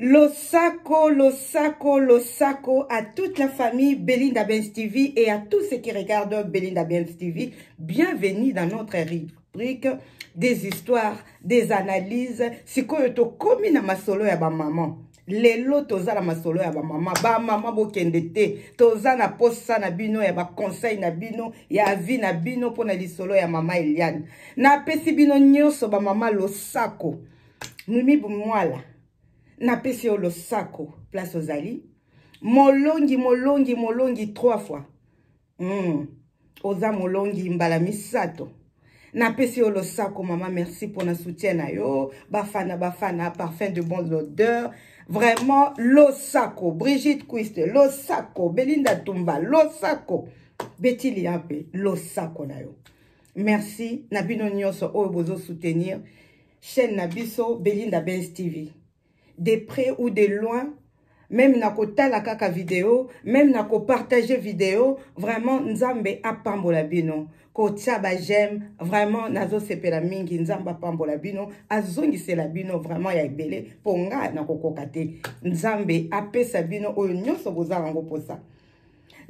Losako, Losako, Losako à toute la famille Belinda Benz TV et à tous ceux qui regardent Belinda Benz TV. Bienvenue dans notre rubrique des histoires, des analyses. Sikoyo tokomi na masolo ya ba maman. Lelo toza na masolo ya ba mama, ba mama bokende te. Toza na posa na bino ya ba conseil na bino, ya avis na bino pona lisolo ya mama Eliane. Napesi bino nyonso ba mama losako. Mimi Bumwala. Napesi yo losako place ozali. Molongi, molongi, molongi trois fois. Oza molongi mbala misato. Napesi yo losako mama, merci pour na soutien na yo. Bafana, bafana, parfum de bonne odeur. Vraiment losako. Brigitte Quist, losako. Belinda Tumba, losako. Betty Liampe, losako na yo. Merci na bino nyonso oyo bozo soutenir chaîne na biso Belinda Benz TV. De près ou de loin, même na kotala kaka vidéo, même na ko partager vidéo, vraiment Nzambe apambola bino. Kotia ba j'aime, vraiment nazo sepela mingi, Nzambe apambola bino, azongisela bino vraiment ya ebele po nga na kokoka te. Nzambe apesa bino oyo nyonso boza nango posa.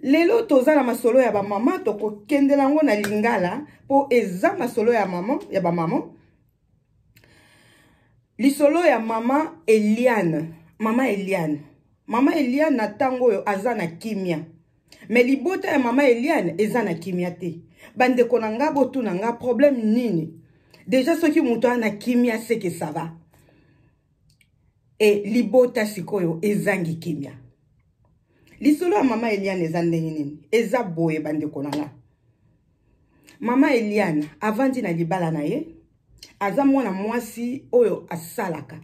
Lelo toza na masolo ya ba mama, tokokendela yango na lingala po eza masolo ya mama, ya ba mama. Lisolo ya mama Eliane, mama Eliane. Mama Eliane na tango oyo aza na kimia. Mais libota ya mama Eliane eza na kimia te. Bandeko na nga botuna nga problème nini? Déjà soki moto aza na kimia c'est que ça va. Et libota sikoyo ezangi kimia. Lisolo ya mama Eliane eza ndenge nini? Eza boye bandeko na nga. Mama Eliane avandi na libala na ye, aza mwana mwasi oyo asalaka,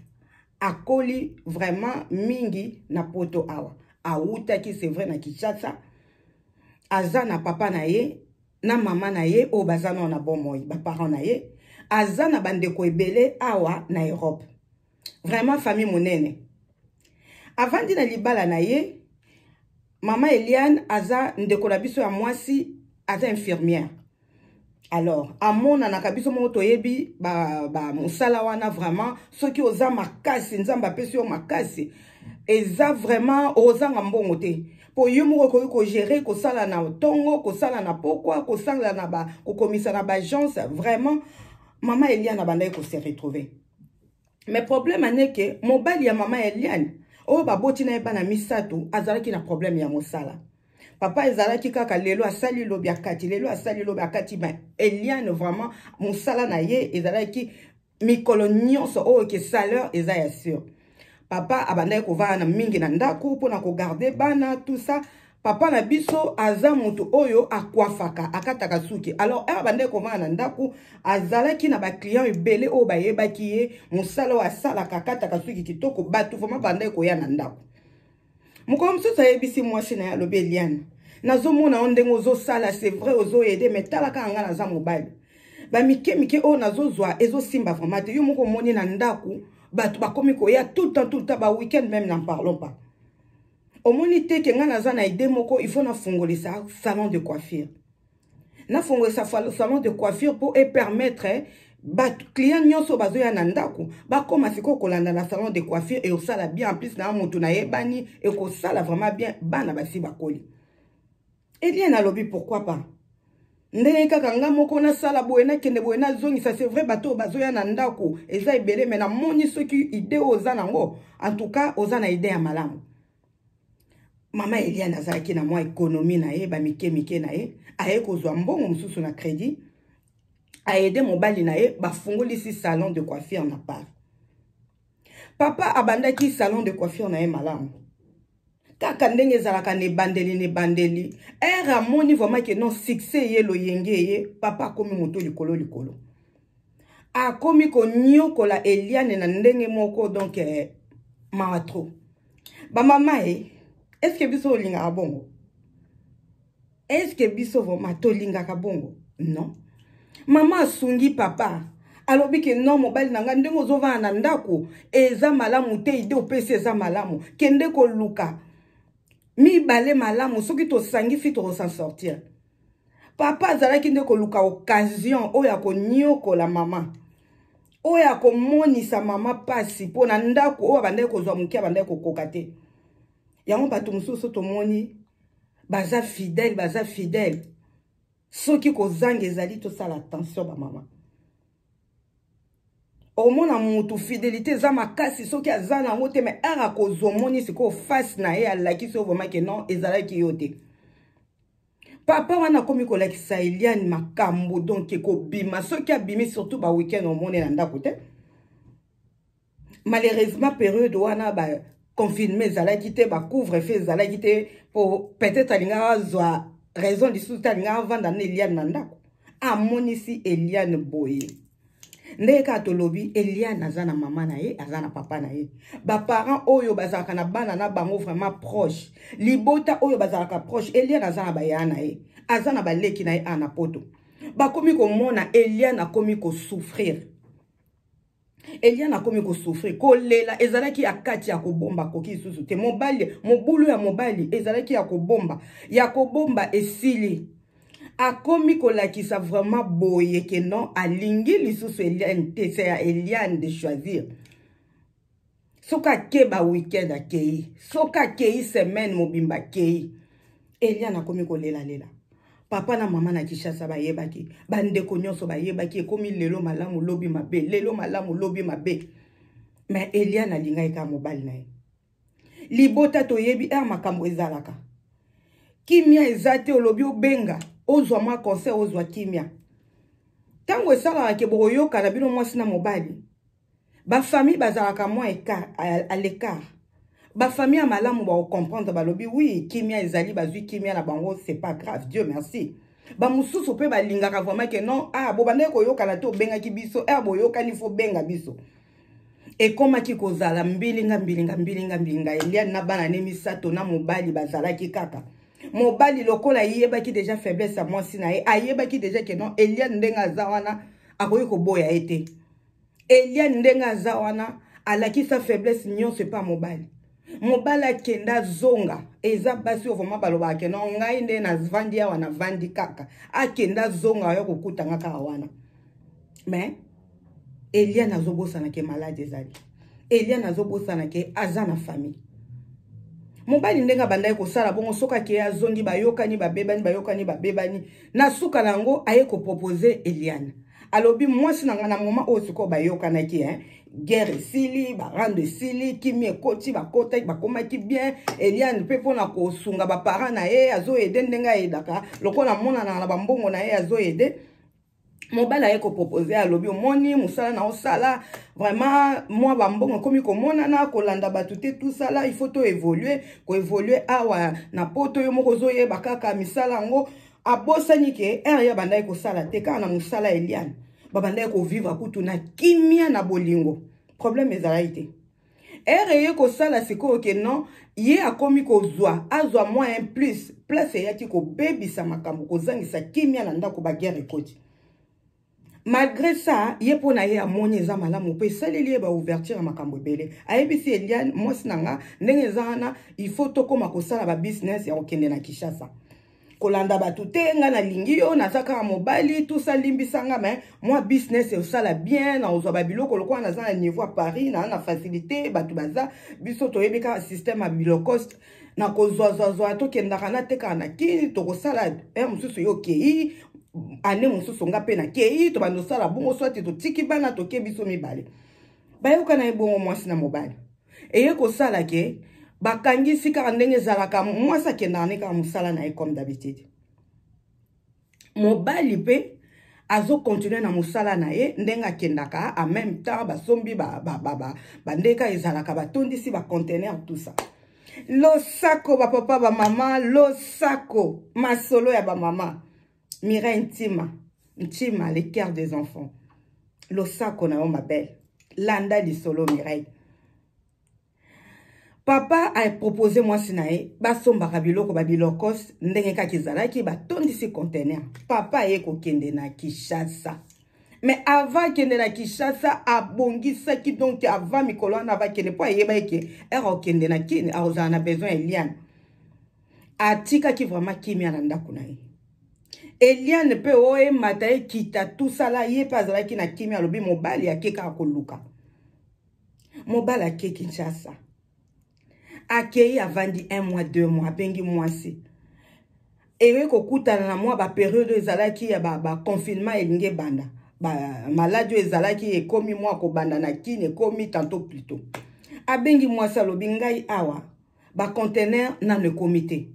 akoli vraiment mingi na poto awa. Awutaki c'est vrai na Kinshasa, aza na papa na ye na mama na ye oyo baza nao na bomoi, ba parents na ye, aza na bandeko ebele awa na Europe. Vraiment famille monene. Avandi na libala na ye. Mama Eliane aza ndeko na biso ya mwasi, aza infirmière. Alors, amonanaka biso moko toyebi ba mosala wana vraiment, soki oza makasi, Nzambe apesi yo makasi, eza vraiment ozanga mbongo te. Po yo moko okoki kogérer, kosala na tongo, kosala na pokwa, kosala na ba, kokomisa na ba agence, vraiment Mama Eliane abandaki ko se retrouver. Mais problème aneke mobali ya mama Eliane oyo baboti na ye bana misato azalaki na problème ya mosala. Papa ezalaki kaka lelo asali lobi akati, lelo asali lobi akati, mais Eliane vraiment mosala na ye ezalaki mikolo nyonso oyo ke salaire eza ya sûr. Papa abandaki kovanda na mingi na ndako mpona kogarde bana tout ça. Papa na biso aza moto oyo akwafaka, akataka suki. Alors heure abandaki kovanda na ndako, azalaki na ba client ebele oyo bayebaki ye, mosala oyo asalaka, akataka suki kitoko, bato vraiment bandaki koya na ndako. Mokolo mosusu ayebisi mwasi na ye, alobi Eliane, nazomona yo ndenge ozosala, c'est vrai ozoyede, mais tala kaka nga naza mobali. Ba mike mike oyo nazozwa ezosimba vraiment te. Yo moko omoni na ndako, bato bakomi koya tout le temps, tout le temps, ba week-end même n'en parlons pas. Omoni te ke nga naza na idée moko, il faut nafungolisa salon de coiffure. Nafungolisa salon de coiffure po e permettre ba client nyonso bazoya na ndako bakoma sikoyo kolanda na salon de coiffure et osala bien. En plus na moto nayebani ekosala vraiment bien, bana basi bakoli. Eliane alobi pourquoi pas? Ndenge kaka nga moko nasala boye, nakende boye, nazongisa, c'est vrai bato oyo bazoya na ndako eza ebele, mais namoni soki idée oyo oza nango, en tout cas oza na idée ya malamu. Mama Eliane azalaki na mwa économie na ye, ba mike mike na ye, aye kozwa mbongo mosusu na crédit, aide mobali na ye, bafungolisi salon de coiffure na Paris. Papa abandaki salon de coiffure na ye malamu. Kaka ndenge ezalaka na ebandeli na ebandeli, heure amoni vraiment que non succès ye loyenge ye, papa akomi moto likolo likolo. Akomi konyokola Eliane na ndenge moko, donc mawa trop. Ba mama ye, est-ce que biso olingaka bongo? Est-ce que biso vraiment tolingaka bongo? Non. Mama asungi papa. Alobi ke non mobali na nga ndenge ozovanda na ndako eza malamu te, ide opesi eza malamu. Kende koluka mibale malamu, soki tosangisi toko s'en sortir. Papa azalaki nde koluka occasion oyo akonyokola mama. Oyo akomonisa mama pasi mpo na ndako oyo abandaki kozwa moke, abandaki kokoka te. Yango bato mosusu tomoni baza fidèle, baza fidèle. Soki kozanga ezali, tosala attention bamama. Omona mutu fidélité eza makasi, soki aza na yango te, mais ere akozwa, omoni sikoyo face na ye alakisi yo vraiment ke non, ezalaki yo te. Papa wana akomi kolakisa Eliane makambo, donc ekobima soki abimi, surtout ba weekend, omoni na ndako te. Malheureusement, période wana ba confinement ezalaki te, ba couvre-feu ezalaki te, po peut-être alingaka azwa raison lisusu te, alingaka avanda na Eliane na ndako. Amonisi Eliane boye ndenge kaka tolobi, Eliane aza na mama na ye, aza na papa na ye. Baparent oyo bazalaka na bana na bango vraiment proche, libota oyo bazalaka proche. Eliane aza na baya na ye, aza na baleki na ye a na Poto. Bakomi komona Eliane akomi kosouffrir, Eliane akomi kosouffrir, kolela ezalaki ya kati ya kobomba, akoki lisusu te. Mobali, mobulu ya mobali ezalaki ya kobomba, ya kobomba esili. Akomi kolakisa vraiment boye ke non, alingi lisusu Eliane te. C'est ya Eliane de choisir. Soki ake ba weekend, akei. Soki akei semaine mobimba, akei. Eliane akomi kolelalela. Papa na mama na Kinshasa bayebaki, bandeko nyonso bayebaki. Ekomi lelo malamu, lobi mabe, lelo malamu, lobi mabe. Mais Eliane alingaki kaka mobali na ye. Libota toyebi ere makambo ezalaka, kimia eza te. Olobi obenga, ozwa mwa conseil, ozwa kimia. Ntango esalaka ke bokoyokana bino mwasi na mobali, bafamille bazalaka mwa à l'écart. Bafamille ya malamu bakocomprendre, balobi oui, kimia ezali, bazwi kimia na bango, c'est pas grave, Dieu merci. Bamosusu mpe balingaka vraiment ke non, ah, bobandaki koyokana te, obengaki biso ere boyokani, faut benga biso. Ekomaki kozala mbilinga mbilinga, mbilinga mbilinga. Eliane na bana ne misato na mobali bazalaki kaka. Mobali lokola ayebaki déjà faiblesse ya mwasi na ye, ayebaki déjà ke non, Eliane ndenge aza wana, akoki koboya ye te. Eliane ndenge aza wana, alakisa faiblesse nyonso epa mobali. Mobali akende, azonga. Eza basi oyo vraiment balobaka ke non, ngai nde navandi awa, navandi kaka, akende, azonga, oya kokutanga kaka wana. Mais Eliane azobosana ke malade ezali. Eliane azobosana ke aza na famille. Mobali ndenge abandaki kosala bongo, soki akeye, azongi, bayokani, babebani, bayokani, babebani. Na suka na yango, aye kopropose Eliane. Alobi: "Mwasi na ngai." Na moment oyo sikoyo bayokanaki, hein? Guerre esili, barando esili, kimi ekoti, bakotaki, bakomaki bien. Eliane mpe mpona kosunga baparent na ye, azoaider ndenge aaidaka, lokola amonanaka na bambongo na ye, azoaider. Mobali aye kopropose, alobi: "Omoni mosala na osala, vraiment mwa bambongo ekomi komonana, kolanda bato te, tosala, il faut to évolue, koévolue awa na Poto. Yo moko ozoyeba kaka misala yango." Abosani ke ere ye bandaki kosala te kaka na mosala. Eliane babandaki kovivre kutu na kimia, na bolingo, problème ezalaki te. Ere ye kosala sikoyo ke non, ye akomi kozwa, azwa moyen plus place, eyaki kobebisa makambo, kozangisa kimia na ndako, baguerre ekoti. Malgré ça, ye mpo na ye amoni eza malamu mpe esaleli ye baouverture ya makambo ebele. Ayebisi Eliane: "Mwasi na nga, ndenge eza wana, il faut tokóma kosala babusiness ya kokende na Kinshasa, kolanda bato te. Nga nalingi yo, naza kaka mobali, tosalimbisa nga, mais mwa business osala bien na ozwa babiloko. Lokola naza na niveau ya Paris, naa na facilité, bato baza, biso toyebi kaka système ya bilocoste na kozwazwazwa, tokendaka, natekaka na Kini, tokosala heure mosusu yo okei, ane mosusu nga mpe nakei, tobanda osala bongo, swati totiki bana, toke biso mibale." Bayokana ye bongo, mwasi na mobali. Eye kosala ke bakangisi kaka ndenge ezalaka. Mwasi akendaka ne kaka mosala na ye comme d'habitude, mobali mpe azokontinue na mosala na ye ndenge akendaka. En même temps, basombi bandeka ezalaka, batondisi baconteneur, tout ça. Losako bapapa, bamama, losako masolo ya bamama. Mireille Ntima Ntima, le cœur des enfants, losako na yo, ma belle. Landa lisolo. Mireille, papa apropose mwasi na ye basombaka biloko babilokos ndenge kaka ezalaki, batondisi conteneur. Papa aye kokende na Kinshasa. Mais avant akende na Kinshasa, abongisaki donc avant mikolo wana avakende, mpo ayeba eke ere akokende na Kini, akozala na besoin Eliane. Atikaki vraiment kimia na ndako na ye. Eliane mpe oyo emata ekita tusala, ye mpe azalaki na kimia. Alobi mobali ake kaka koluka mobali, ake Kinshasa, akei avandi un mois, 2 mois, abengi mwasi. Eye kokutana na mwa baperiode oyo ezalaki ya baconfinement ba elingi ebanda, maladie oyo ezalaki ekomi mwa kobanda na Kini, ekomi tantôt plutôt. Abengi mwasi, alobi: "Ngai awa baconteneur nano ekomi te,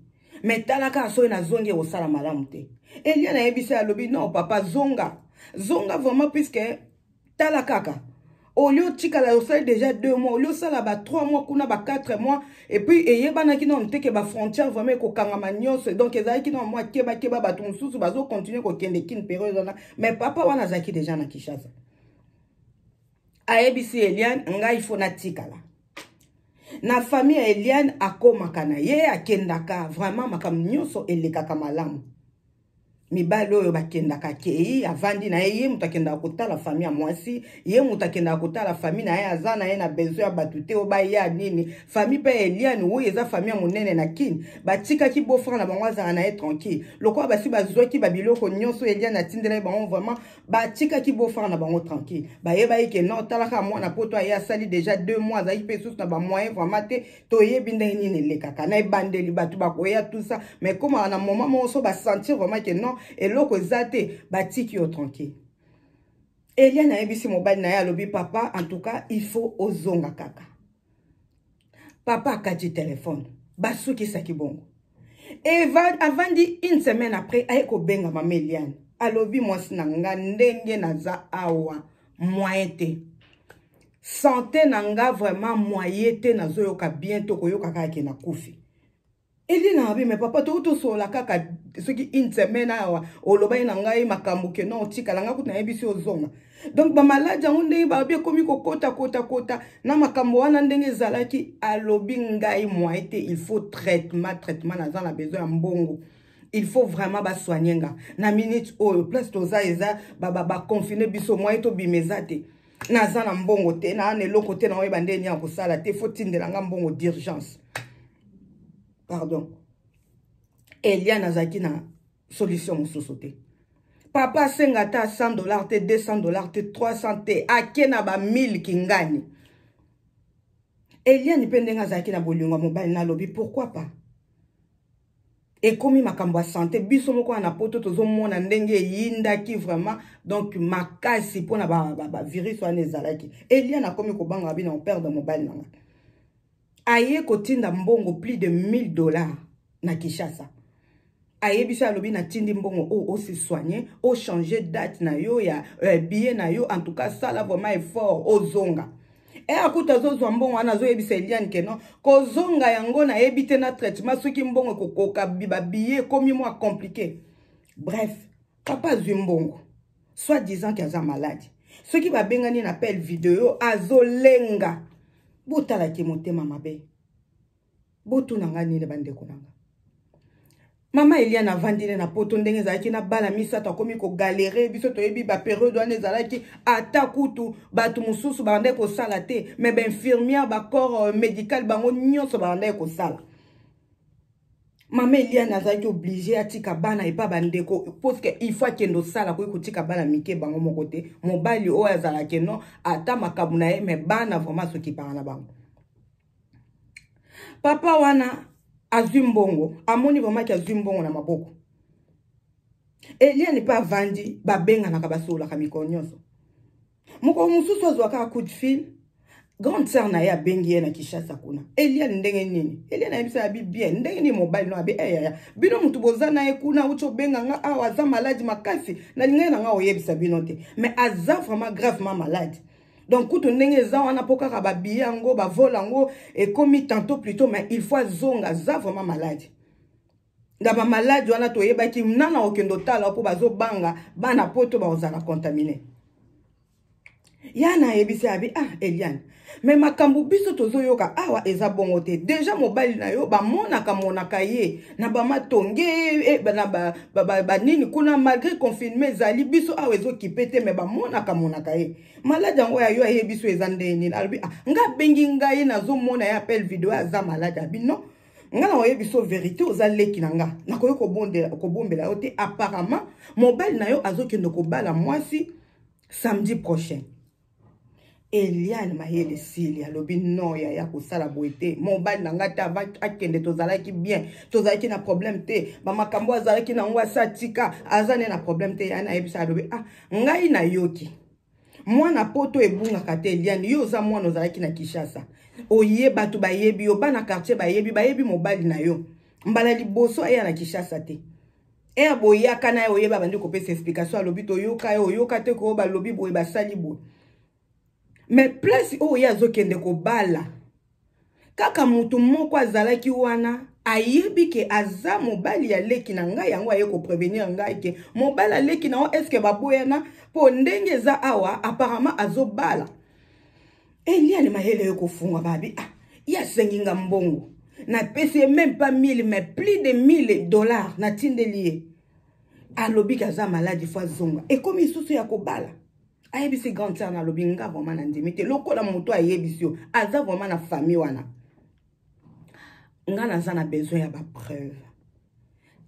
mais tala kaka soki nazongi ekosala malamu te." Eliane ayebisi, alobi: "Non papa, zonga, zonga vraiment, puisque tala kaka, olie otikala, osali déjà 2 mois, olie osala ba 3 mois kuna, ba 4 mois." Et puis eyebanaki nano te ke bafrontière vraiment ekokangama nyonso, donc ezalaki nano mwa kebakeba, bato mosusu bazocontinue kokende Kine période wana. Mais papa wana azalaki déjà na Kinshasa. Ayebisi Eliane: "Ngai faut natikala na famille ya Eliane." Akomaka na ye, akendaka vraiment, makambo nyonso elekaka malamu. Mibali oyo bakendaka, kei avandi na ye, ye moto akendaka kotala famille ya mwasi, ye moto akendaka kotala famille na ye, aza na ye na besoin ya bato te oyo baya nini. Famille mpe Eliane oyo eza famille ya monene na Kine, batikaki beau-frère na bango azala na ye tranquille. Lokola basi bazwaki babiloko nyonso Eliane atindelaki bango, vraiment batikaki beau-frère na bango tranquille. Bayebaki ke non, talaka mwana poto aye, asali déjà 2 mois, azalaki mpe susu na bamoyen vraiment te. Toyebi ndenge nini elekaka na ebandeli, bato bakoya, tout ça, mais komaka na moment moko so basentir vraiment ke non, eloko eza te, batiki yo tranquille. Eliane ayebisi mobali na ye, alobi: "Papa, en tout cas il faut ozonga kaka." Papa akati telefone, basukisaki bongo. Avandi une semaine après, aye kobenga mama Eliane, alobi: "Mwasi na nga, ndenge naza awa, moyen te, santé na nga vraiment moyen te, nazoyoka bien to koyoka kaka ke nakufi." Eliane abi: "Mais papa, toki tosolola kaka soki une semaine awa, olobaki na ngai makambo ke non, otikala, ngai kutu nayebisi ozonga." Donc bamaladi yango ndenge balobi ekomi kokota kota kota na makambo wana ndenge ezalaki. Alobi: "Ngai moyen te, il faut traitement, traitement, naza na besoin ya mbongo, il faut vraiment basoigne nga na minute oyo. Place toza eza baconfine biso, moyen tobima eza te, naza na mbongo te, naa na eloko te, naoyeba ndenge nini ya kosala te, faut tindela nga mbongo d'urgence, pardon." Eliane azalaki na solution mosusu te. Papa asenga ata 100 $ te, 200 $ te, 300 te, ake na ba 1000 kingani. Eliane mpe ndenge azalaki na bolingo ya mobali, nalobi pourquoi pas, ekomi makambo ya santé, biso moko wana na poto tozomona ndenge eyindaki vraiment, donc makasi mpona bavirus ba, ba wana ezalaki. Eliane akomi kobanga bino perdre mobali na nga. Aye kotinda mbongo plus de 1000 $ na Kinshasa. Ayebisi, alobi: "Natindi mbongo oyo, ose soigne, ochange date na yo ya billet na yo, en tout cas sala vraiment effort ozonga." E akuta azozwa mbongo wana, azoyebisa Eliane ke non, kozonga yango nayebi te na traitement soki mbongo ekokoka, babillet ekomi mwa compliqué. Bref, papa azwi mbongo, soit disant ke aza malade, soki babengani na appel vidéo, azolenga. Botalaki motema mabe, botuna nga nini, bandeko na nga. Mama Eliane avandi ne na poto ndenge ezalaki na bana misato, akomi kogalérer. Biso toyebi baperiode wana ezalaki, ata kutu bato mosusu babandaki kosala te, mais bainfirmière, bacorps médical, bango nyonso babandaki kosala. Mama Eliane azalaki obligé atika bana epa bandeko, parce il faut akende osala, koki kotika bana mike bango moko te. Mobali oyo azalaki non, ata makambo na ye, mais bana vraiment asokipaka na bango. Papa wana azwi mbongo, amoni vraiment ke azwi mbongo na maboko. Eliane mpe avandi, babenganaka, basololaka mikolo nyonso. Mokolo mosusu azwaka coup de fil, grande sœur na ye abengi ye na Kinshasa kuna: "Eliane, ndenge nini?" Eliane ayebisa, abi: "Bien." "Ndenge nini mobali no?" Abi: "Eyaya, bino motu boza na ye kuna, uti obenga nga awa, aza malade makasi, nalingai na nga oyebisa bino te, mais aza vraiment gravement malade. Donc kutu ndenge eza wana, mpo kaka babillet yango, bavol yango ekomi tantôt plutôt, mais il faut azonga, aza vraiment malade." Na bamaladi wana toyebaki nana okende otala mpo bazobanga bana poto bakozala contaminé. Ya nayebisi, abi: "Ah Eliane, mais makambo biso tozoyoka awa eza bongo te. Déjà mobali na yo bamonaka monaka ye na bamatonge na banini ba, ba, kuna, malgré confinement ezali, biso awa ezokipe te, mais bamonaka monaka ye malade yango ya yo ayebi biso eza ndenge nini?" Alobi: "Ah, nga abengi ngai, nazomona ye appel vidéo, aza malade." Abi: "Non." Nga na oyebi so verité, oza leki na nga, nakoki kobombela yo te. Apparemment mobali na yo azokende kobala mwasi samedi prochain. Eliane mayele esili, alobi non yaya, kosala boye te. Mobali na ngai te, avant akende tozalaki bien, tozalaki na problème te. Bamakambo azalaki nango asi atika, aza ne na problème te. Yaya nayebisa, alobi ah, ngai nayoki mwana poto ebungaka te. Eliane, yo oza mwana, ozalaki na Kinshasa, oye bato bayebi yo, bana quartier bayebi, bayebi mobali na yo. Mbala liboso aya na Kinshasa te, ere boyaka na ye, oyeba bandi kopesa explication. Alobi toyoka ye, oyoka te koyo balobi boye, basali boye. Mais place oyo ye azokende kobala, kaka motu moko azalaki wana, ayebi ke aza mobali ya leki na ngai. Yango aye koprévenir ngai ke mobali aleki na yo, eske baboyana? Mpo ndenge eza awa, apparemment azobala. Eliane mayele yo kofunga babi, ah, ye asengi nga mbongo, napesi ye même pas 1000 mais plus de 1000 $ natindeli ye. Alobi ke aza maladi, fo azonga. Ekomi lisusu ya kobala. Ayebisi grande sœur na, alobi nga vraiment na ndimi te. Lokola moto ayebisi yo aza vraiment na famille wana, nga naza na besoin ya bapreuve.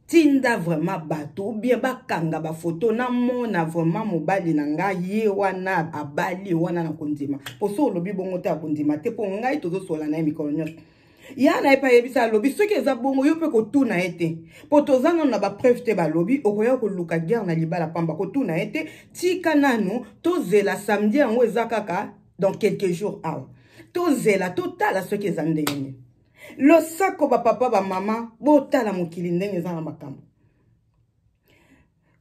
Tinda vraiment bato ou bien bakanga bafoto, namona vraiment mobali na ngai ye wana abali wana, na kondima. Mpo so olobi bongo te, akondima te, mpo ngai tozosola na ye mikolo nyonso. Ya na ye mpe ayebisa, alobi soki eza bongo, yo mpe kotuna ye te, mpo toza nano na bapreuve te. Balobi okoya koluka guerre na libala pamba. Kotuna ye te, tika nanu tozela samedi. Yango eza kaka dans quelques jours awa, tozela totala soki eza ndenge nini. Losako bapapa, bamama, botala mokili ndenge eza na makambo,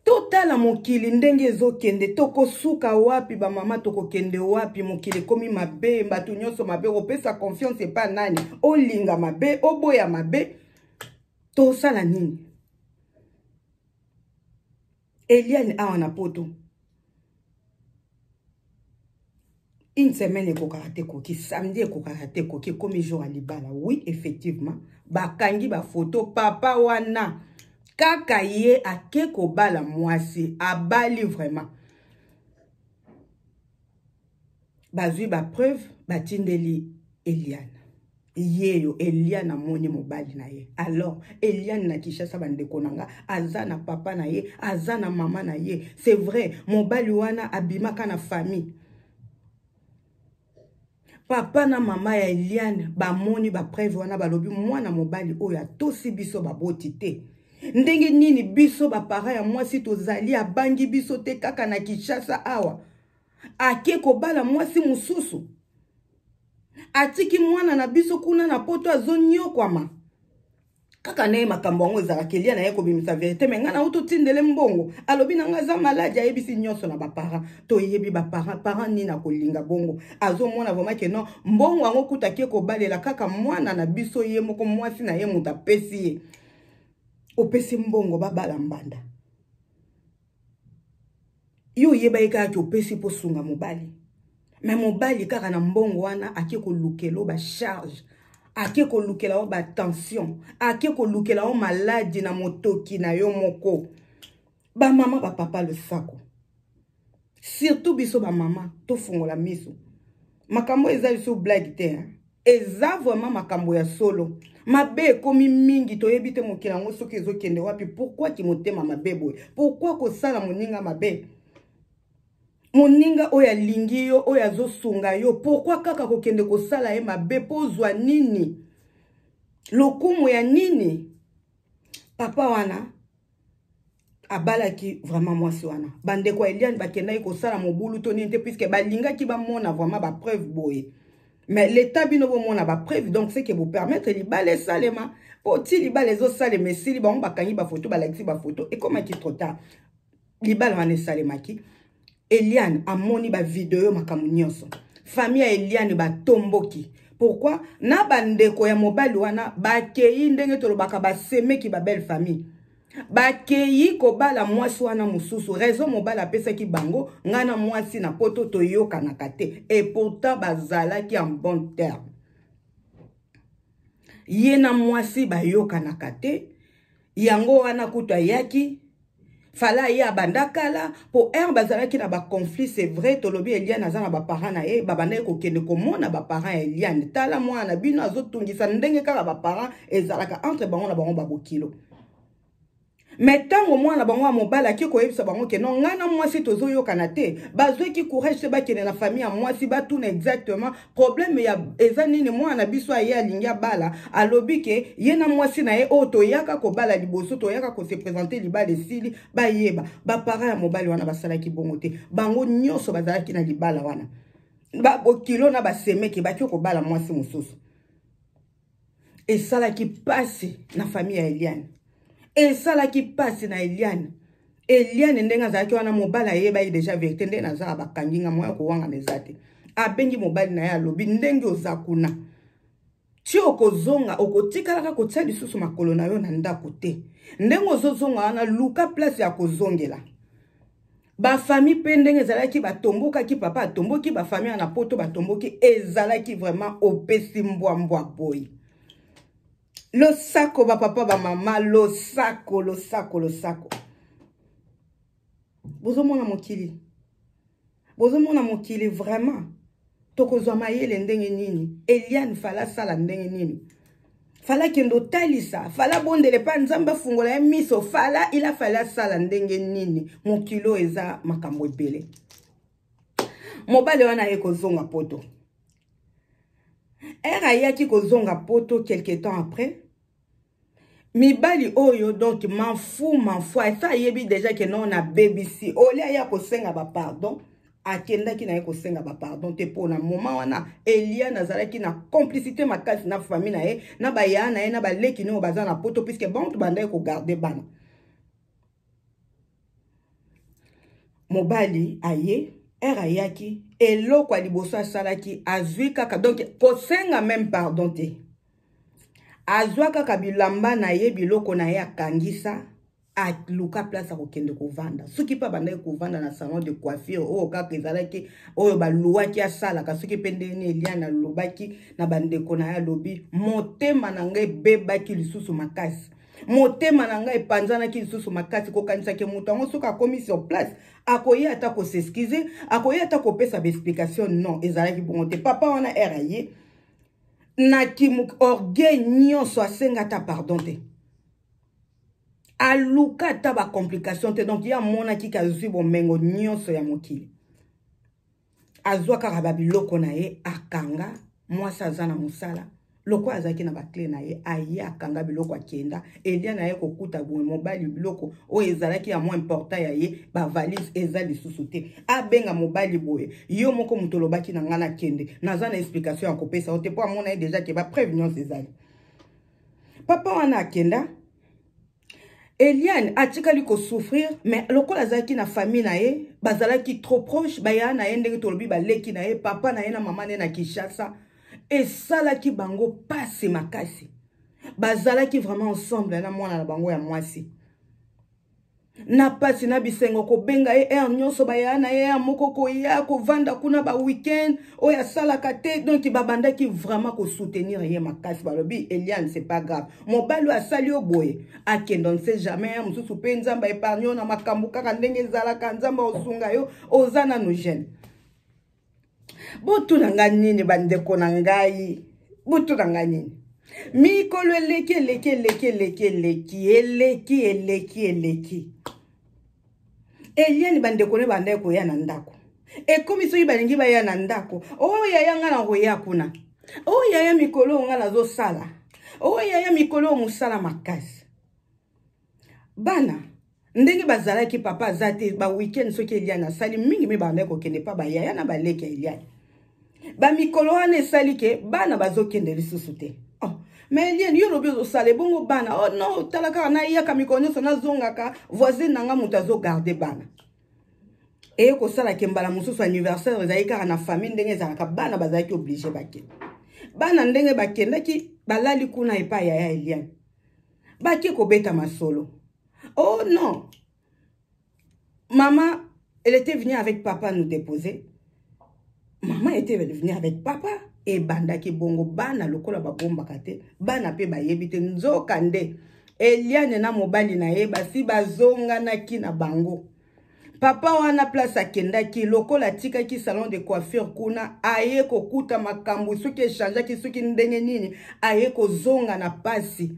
totala mokili ndenge ezokende. Tokosuka wapi bamama? Tokokende wapi? Mokili ekomi mabe, bato nyonso mabe. Kopesa confiance epa nani? Olinga mabe, oboya mabe, tosala nini? Eliane awa na poto, une semaine ekokaka te, ekoki samedi, ekokaka te, ekoki, ekomi jour ya libala. Oui, effectivement bakangi bafoto, papa wana kaka ye ake kobala mwasi, abali vraiment. Bazwi bapreuve, batindeli Eliane. Yeyo Eliane amoni mobali na ye. Alors Eliane na Kinshasa, bandeko na nga, aza na papa na ye, aza na mama na ye. C'est vrai, mobali wana abimaka na famille. Papa na mama ya Eliane bamoni bapreuve wana, balobi mwana mobali oyo atosi biso baboti te. Ndenge nini biso baparent ya mwasi tozali, abangi biso te, kaka na Kinshasa awa ake kobala mwasi mosusu, atiki mwana na biso kuna na poto azonyokwama kaka na ye. Makambo yango ezalaka. Elia na ye kobimisa vérité. Me ngai nauti otindele mbongo, alobi na ngai aza maladi, ayebisi nyonso na baparent. Toyebi baparent, parent nini akolinga bongo? Azomona vraiment ke non, mbongo yango kuta ake kobalela kaka mwana na biso ye moko, mwasi na ye moto apesi ye. Opesi mbongo babala mbanda, yo oyeba ye kaka ke opesi mpo sunga mobali. Me mobali kaka na mbongo wana ake kolukela yo bacharge, ake kolukela yo batension, ake kolukela yo maladi na motoki na yo moko. Bamama, bapapa, losako. Surtout biso bamama, tofungola miso. Makambo eza lisusu blague te, hein? Eza vraiment makambo ya solo. Mabe ekomi mingi, toyebi te mokili yango soki ezokende wapi. Pourquoi ki motema mabe boye? Pourquoi kosala moninga mabe, moninga oyo alingi yo, oyo azosunga yo? Pourquoi kaka kokende kosala ye mabe? Mpo ozwa nini? Lokumu ya nini? Papa wana abalaki vraiment mwasi wana. Bandeko ya Eliane bakendaki kosala mobulu to nini te, puisque balingaki bamona vraiment bapreuve boye. Mais l'état, bino bomona bapreuve, donc c'est que bopermettre libala esalema. Mpo ti libala ezosalema, esili, bango bakangi bafoto, balakisi bafoto, ekomaki trop tard. Libala wana esalemaki. Eliane amoni bavideo, makambo nyonso. Famille ya Eliane batomboki. Pourquoi? Na bandeko ya mobali wana bakei, ndenge tolobaka, basemeki, babelle famille bakei kobala mwasi wana mosusu. Raison mobali apesaki bango: ngai na mwasi na poto toyokanaka te. Et pourtant bazalaki en bon terme, ye na mwasi bayokanaka te. Yango wana kutu ayaki. Fala ye abanda kala po heure bazalaki na baconflit. C'est vrai, tolobi Eliane aza na baparent na ye, babandaki kokende komona baparent ya Eliane. Tala mwana na bino azotungisa, ndenge kaka baparent ezalaka entre bango na bango babokilo. Mais ntango mwana bango ya mobali ake koyebisa bango ke non, ngai na mwasi tozoyokana te, bazwaki courage te bakende na famille ya mwasi, batuna exactement problème ya eza nini. Mwana na biso aye, alingi abala, alobi ke ye na mwasi na ye oyo toyaka kobala liboso, toyaka kose présenter, libala esili. Bayeba baparent ya mobali wana basalaki bongo te. Bango nyonso bazalaki na libala wana, babokilo na basemeki baki kobala mwasi mosusu. Esalaki mpasi na famille ya Eliane, esalaki mpasi na Eliane. Eliane ndenge azalaki wana, mobali ayebaki déjà vérité. Ndenge nazala, bakangi nga, moya kowangana eza te. Abengi mobali na ye, alobi: "Ndenge oza kuna, ti okozonga, okotikalaka kotia lisusu makolo na yo na ndako te. Ndenge ozozonga wana, luka place ya kozongela." Bafamille mpe ndenge ezalaki, batombokaki. Papa atomboki, bafamille na Poto batomboki. Ezalaki vraiment opesi mbwambwa boye. Losako bapapa, bamama, losako, losako, losako. Bozomona mokili, bozomona mokili vraiment. Tokozwa mayele ndenge nini? Eliane fala asala ndenge nini? Fala akende otalisa, fala abondele mpa Nzambe afungola ye miso. Fala ila fala asala ndenge nini? Mokili oyo eza makambo ebele. Mobali wana aye kozonga Poto. Ere ayaki kozonga Poto, quelque temps après, mibali oyo, donc manfu manfu, esa ayebi déjà ke non, nabebisi. Olia aya kosenga bapardon, akendaki na ye kosenga bapardon te, mpo na moment wana Eliane azalaki na complicité makasi na famille na ye, na baya na ye, na baleki nini oyo baza na Poto, puisque bantu bandaki kogarder bana. Mobali aye, ere ayaki, eloko ya liboso asalaki, azwi kaka, donc kosenga même pardon te, azwa kaka bilamba na ye, biloko na ye, akangisa, aluka place akokende kovanda. Soki mpe abandaki kovanda na salon de coiffure oyo kaka ezalaki oyo baluwaki asalaka, soki mpe ndenge Eliane alobaki na bandeko na ye, alobi: "Motema na ngai ebebaki lisusu makasi, motema na ngai epanzanaki lisusu makasi, kokanisaki moto yango soki akomi sur place, akoya ata kos'excuser, akoya ata kopesa baexplication." Non, ezalaki bongo te. Papa wana, ere aye na orgueil nyonso, asenga ata pardon te, aluka ata bacomplication te. Donc ye amonaki ke azwi bomengo nyonso ya mokili, azwa kaka babiloko na ye, akanga. Mwasi aza na mosala, lokola azalaki na baclé na ye, aye akanga biloko, akenda. Eliane aye kokuta boye mobali, biloko oyo ezalaki ya mwa important ya ye, bavalise eza lisusu te. Abenga mobali boye: "Yo moko moto olobaki na ngai nakende, naza na explication ya kopesa yo te," mpo amona ye déjà ke bapreuve nyonso ezali. Papa wana akenda, Eliane atikali kosouffrir. Mais lokola azalaki na famille na ye, bazalaki trop proche, baya na ye, ndenge tolobi, baleki na ye, papa na ye na mama na ye na Kinshasa, esalaki bango pasi makasi. Bazalaki vraiment ensemble na mwana na bango ya mwasi, na pasi na bisengo, kobenga ye heure nyonso, baya na ye ya moko koya kovanda kuna baweekend oyo asalaka te. Donc babandaki vraiment kosoutenir ye makasi. Balobi: "Eliane, c'est pas grave, mobali oyo asali yo boye, akende, on ne sait jamais, mosusu mpe Nzambe aépargne yo na makambo kaka ndenge ezalaka, Nzambe osunga yo, oza nanu jeune." Botuna ngai nini, bandeko na ngai? Botuna ngai nini? Mikolo eleki, eleki, eleki, eleki, eleki, eleki, eleki, eleki. Eliane, bandeko ne bandaki koya na ndako. Ekomi soki balingi baya na ndako: "Oyo yaya, ngai na koya kuna. Oyo yaya, mikolo oyo ngai nazosala. Oyo yaya, mikolo oyo mosala makasi." Bana ndenge bazalaki, papa aza te, baweekend soki Eliane asali mingi, mi bandaki kokende mpa bayaya na baleki ya Eliane. Bamikolo wana esali ke bana bazokende lisusu te. Oh, mais Eliane, yo lobi ozosala, ebongo bana? "Oh non, tala kaka, nayaka mikolo nyonso, nazongaka, voisine na nga moto azogarder bana." Eye kosalaka mbala mosusu anniversaire ezalaki kaka na famille, ndenge ezalaka, bana bazalaki obligé bakende. Bana ndenge bakendaki, balali kuna epai yaya Eliane, bake kobeta masolo. "Oh non, maman, elle était venue avec papa nous déposer, maman était venue avec papa." Ebandaki bongo. Bana lokola babombaka te, bana mpe bayebi te. Nzoka nde Eliane na mobali na ye basi bazonganaki na bango. Papa wana place akendaki lokola atikaki salon de coiffure kuna, aye kokuta makambo soki echangeaki soki ndenge nini, aye kozonga na pasi.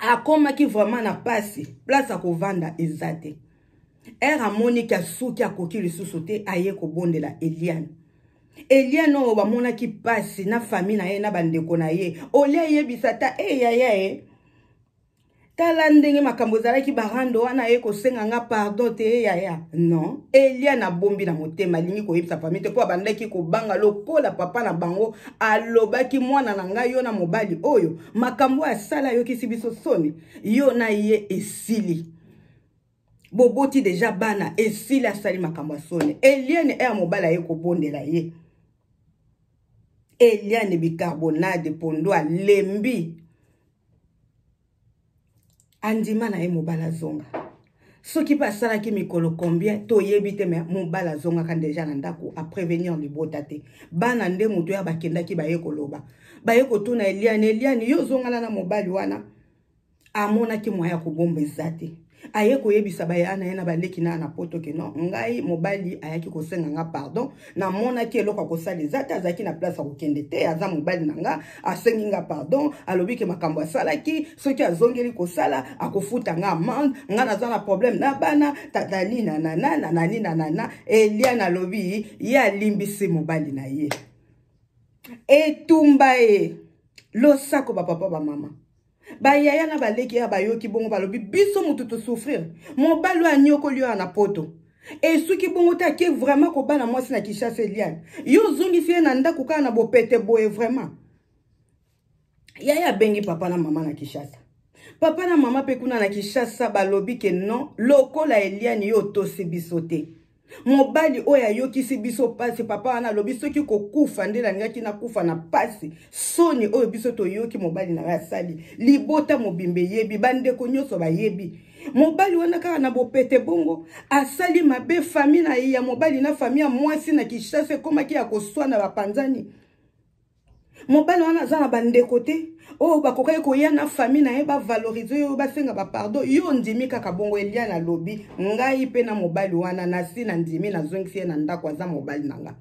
Akomaki vraiment na pasi, place akovanda eza te. Ere amoniki asuki akoki lisusu te, aye kobondela Eliane. Eliane oyo bamonaki pasi na famille na ye na bandeko na ye, olie ayebisa ata e yaya e tala ndenge makambo ezalaki barando wana, aye kosenga nga pardon te yaya. Non, Eliane abombi na motema, alingi koyebisa famille te mpo abandaki kobanga lokola papa na bango alobaki mwana na ngai yo na mobali oyo makambo oyo asala ayokisi biso soni, yo na ye esili boboti deja bana esili asali makambo ya soni. Eliane ere mobali aye kobondela ye, Eliane bicarbonade pondo alembi, andima na ye mobali azonga. Soki mpe asalaki mikolo combien toyebi te, me mobali azongaka deja na ndako, aprévenir libota te. Bana nde moto ya bakendaki baye koloba, baye kotuna Eliane, Eliane yo ozongana na mobali wana? Amonaki moyen ya kobomba eza te, aye koyebisa baya na ye na baleki na na poto ke non, ngai mobali ayaki kosenga nga pardon, namonaki eloko ya kosala eza te, azalaki na place ya kokende te, aza mobali na nga, asengi nga pardon, alobi ke makambo asalaki soki azongeli kosala akofuta nga amende, nga naza na problème na bana tata nina nanana nani nanana. Eliane alobi ye alimbisi mobali na ye. Etumba ye losako bapapa bamama bayaya na baleki ya bayoki bongo, balobi biso motu tosouffrir, mobali oyo anyokoli oyo na poto esuki bongo te, ake vraiment kobala mwasi na Kinshasa. Eliane yo ozongisi ye na ndako kaka na bopete boye vraiment. Yaya abengi papa na mama na Kinshasa, papa na mama mpe kuna na Kinshasa balobi ke non, lokola Eliane yo otosi biso te, mobali oyo ayokisi biso pasi. Papa wana alobi soki kokufa nde nalingaki nakufa na pasi, soni oyo biso toyoki mobali na yo asali, libota mobimba eyebi, bandeko nyonso bayebi. Mobali wana kaka na bopete bongo asali mabe, famille na ye ya mobali na famille ya mwasi na Kinshasa ekomaki ya koswana, bapanzani. Mobali wana aza na bandeko te oyo bakokaki koya na famille na ye bavalorize oyo basenga bapardon, yo ondimi kaka bongo. Eliane alobi ngai mpe na mobali wana nasi na ndimi, nazongisi ye na ndako, aza mobali na nga.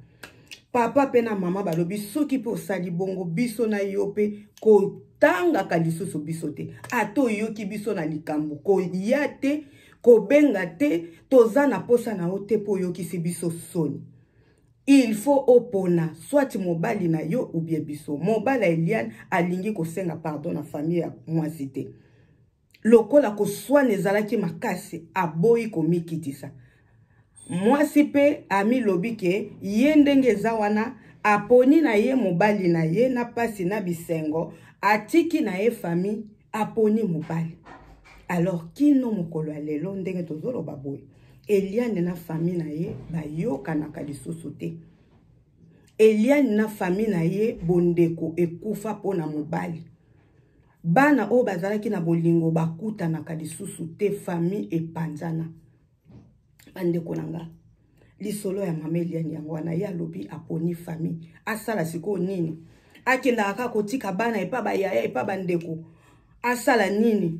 Papa mpe na mama balobi soki mpe osali bongo biso na yo mpe kotangaka lisusu biso te, ata oyoki biso na likambo koya te, kobenga te, toza na posa na yo te mpo oyokisi biso soni. Il faut opona soit mobali na yo ou bien biso. Mobali ya Eliane alingi kosenga pardon na famille ya mwasi te, lokola koswana ezalaki makasi, aboyi komikitisa. Mwasi mpe amilobi ke ye ndenge eza wana aponi na ye mobali na ye na pasi na bisengo, atiki na ye famille, aponi mobali. Alors kino mokolo ya lelo ndenge tozoloba boye, Eliane na famille na ye bayokanaka lisusu te. Eliane na famille na ye bondeko ekufa mpona mobali. Bana oyo bazalaki na bolingo bakutanaka lisusu te, famille epanzana. Bandeko na nga, lisolo ya mama Eliane yango wana. Ye alobi aponi famille, asala sikoyo nini? Akendaka kaka kotika bana epa bayaya epa bandeko, asala nini?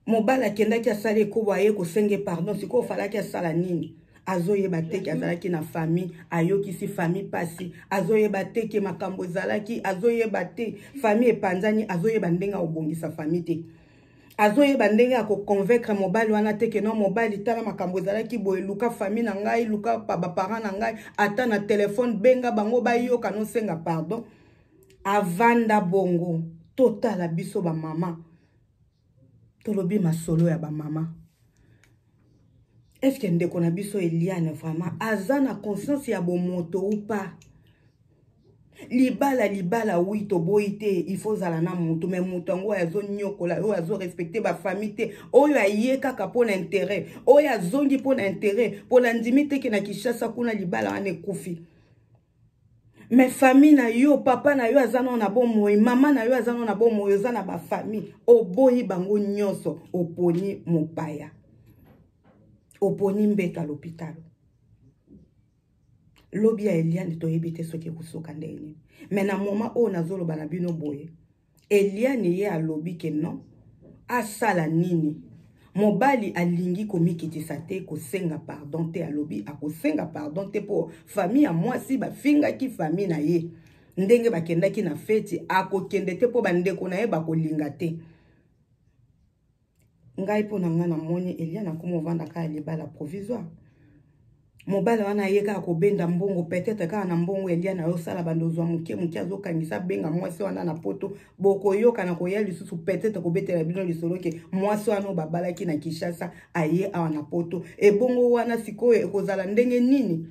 Mobali akendaki asali ekobo, aye kosenge pardon, sikoyo ofalaki asala nini? Azoyeba te ke azalaki na famille, ayokisi famille pasi, azoyeba te ke makambo ezalaki, azoyeba te famille epanzani, azoyeba ndenge akobongisa famille te, azoyeba ndenge ya koconvaincre mobali wana te ke non, mobali tala makambo ezalaki boye, luka famille na ngai, luka baparent na ngai, ata na telefone benga bango bayoka nosenga pardon. Avanda bongo. Totala biso bamama, tolobi masolo ya bamama. Est-ce ndeko na biso Eliane vraiment aza na conscience ya bomoto ou pas? Libala libala, oui, toboyi te, il faut ozala na motu, mais moto yango oyo azonyokola, oyo azorespecte bafamille te, oyo aye kaka mpo na intérêt, oyo azongi mpo na intérêt, mpo na ndimi teke na Kinshasa kuna libala wana ekufi. Mais famille na yo, papa na yo aza nano na bomoi, mama na yo aza nano na bomoi, oza na bafamille, oboyi bango nyonso, oponi mopaya, oponi mbeto ya lopitalo. Lobi ya Eliane toyebi te soki ekosuka ndenge nini, mais na moment oyo nazoloba na bino boye, Eliane ye alobi ke non. Asala nini? Mobali alingi komikitisa te, kosenga pardon te. Alobi akosenga pardon te mpo famille ya mwasi bafingaki famille na ye ndenge bakendaki na feti. Akokende te mpo bandeko na ye bakolinga te. Ngai mpo na ngai, namoni Eliane akoma ovanda kaka libala provisoire. Mobali wana aye kaka kobenda mbongo, peut-être kaka na mbongo Eliane ayosala bando ozwa moke moke, azokangisa, abenga mwasi wana na Poto. Bokoyoka na koya lisusu, peut-être kobetela bino lisolo ke mwasi wana oyo babalaki na Kinshasa aye awa na Poto. Ebongo wana sikoyo ekozala ndenge nini?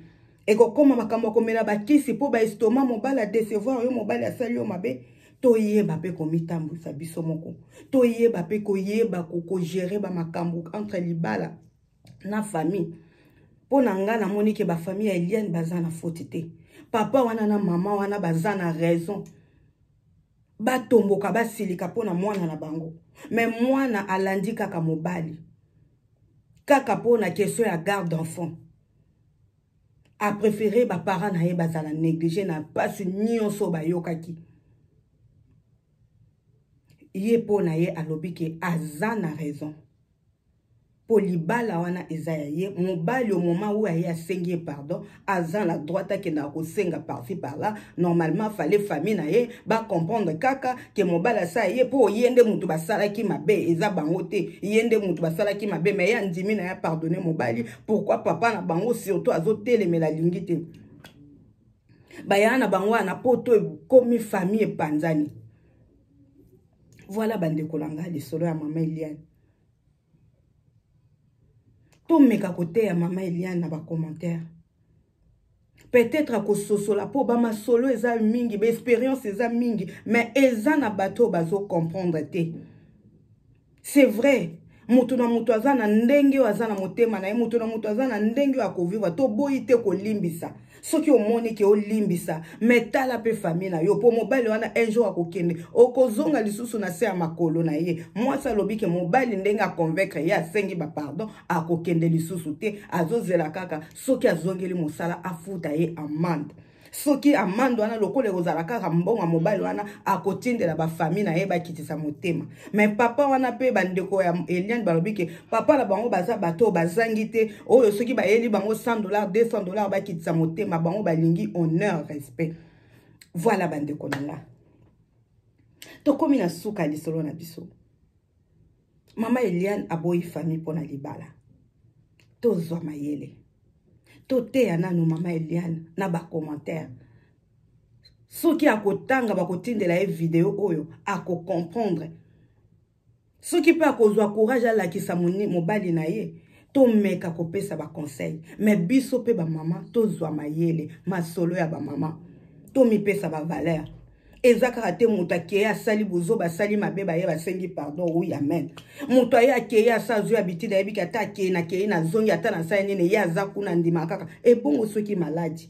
Ekokóma makambo ya komela bakisi mpo baestomac. Mobali adecevoir yo, mobali asali yo mabe. Toyeba mpe komitambwisa biso moko, toyeba mpe koyeba kogérer bamakambo entre libala na famille. Mpo na nga, namoni ke bafamille ya Eliane baza na faute te. Papa wana na mama wana baza na raison batomboka, basilika mpo na mwana na bango. Me mwana alandi kaka mobali kaka mpo na question ya garde d'enfant. Apréféré baparent na ye bazala négligé na mpasi nyonso bayokaki ye. Mpo na ye, alobi ke aza na raison mpo libala wana eza ya ye mobali. Au moment oyo aye asengi ye pardon, aza na droit akendaka kosenga par-ci par-là. Normalement, fallait famille na ye bacomprendre kaka ke mobali asala ye, mpo ye nde moto basalaki mabe, eza bango te, ye nde moto basalaki mabe. Mais ye andimi na ye, pardonne mobali. Pourquoi papa na bango surtout azotelemela, alingi te baya na bango wana po to ekomi famille epanzani? Voilà, bandeko na ngai, lisolo ya mama Eliane. Tomeka koteya mama Eliane na bacommentaire, peut-être akososola, mpo bamasolo eza mingi, baexpérience eza mingi, mais eza na bato oyo bazocomprendre te. C'est vrai, moto na moto aza na ndenge oyo aza na motema na ye, moto na moto aza na ndenge oyo akovivre. Toboyi te kolimbisa. Soki omoni ke olimbisa, mais tala mpe famille na yo, mpo mobali wana un jour akokende, okozonga lisusu na se ya makolo na ye. Mwasi alobi ke mobali, ndenge aconvaincre ye, asengi bapardon, akokende lisusu te. Azozela kaka soki azongeli mosala, afuta ye amende. Soki amende wana lokola ekozala kaka mbongo ya mobali wana, akotindela bafamille na ye bakitisa motema. Mais papa wana mpe, bandeko ya Eliane balobi ke papa na bango baza bato oyo bazangi te, oyo soki bayeli bango 100 dollar, 200 dollar, bakitisa motema. Bango balingi honneur, respect. Voilà, bandeko na nga, tokomi na suka ya lisolo na biso. Mama Eliane aboyi famille mpo na libala. Tozwa mayele, toteya nano mama Eliane na bacommentaire. Soki akotanga, bakotindela ye video oyo, akocomprendre. Soki mpe akozwa courage, alakisa mobali na ye. Tomeka kopesa baconseil, mais biso mpe bamama tozwa mayele. Masolo ya bamama, tomipesa bavaleur. Eza kaka te moto akeye, asali bozoba, asali mabe, baye basengi pardon, oui, amen. Moto aye, akeye, asa azwi habitude, ayebiki ata akeye, nakei, nazongi, ata nasali nini, ye aza kuna, ndima kaka. Ebongo soki maladi,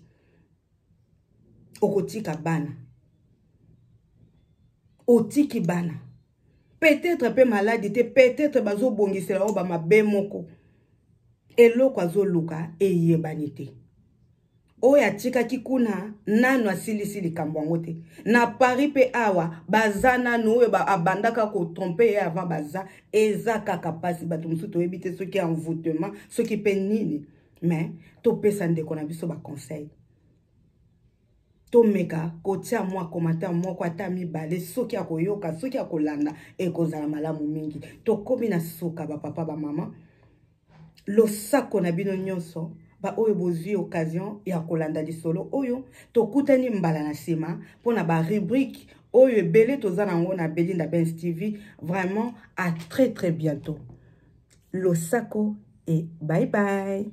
okotika bana, otiki bana. Peut-être mpe maladi te, peut-être bazobongisela oyo bamabe moko, eloko azoluka eyebani te. Oyo atikaki kuna nanu asilisi likambo yango te na Paris mpe awa baza nanu oyo abandaka kotromper ye avant baza. Eza kaka mpasi. Bato mosusu toyebi te soki envoûtement, soki mpe nini. Mais topesa ndeko na biso baconseil, tomeka kotia mwa commentaire moko ata mibale. Soki akoyoka, soki akolanda, ekozala malamu mingi. Tokomi na suka, bapapa, bamama. Losako na bino nyonso baoyo bozwi occasion ya kolanda lisolo oyo. Tokutani mbala na nsima mpona barubrique oyo ebele toza nango na Belinda Benz TV. Vraiment, à très très bientôt. Losako et bye bye.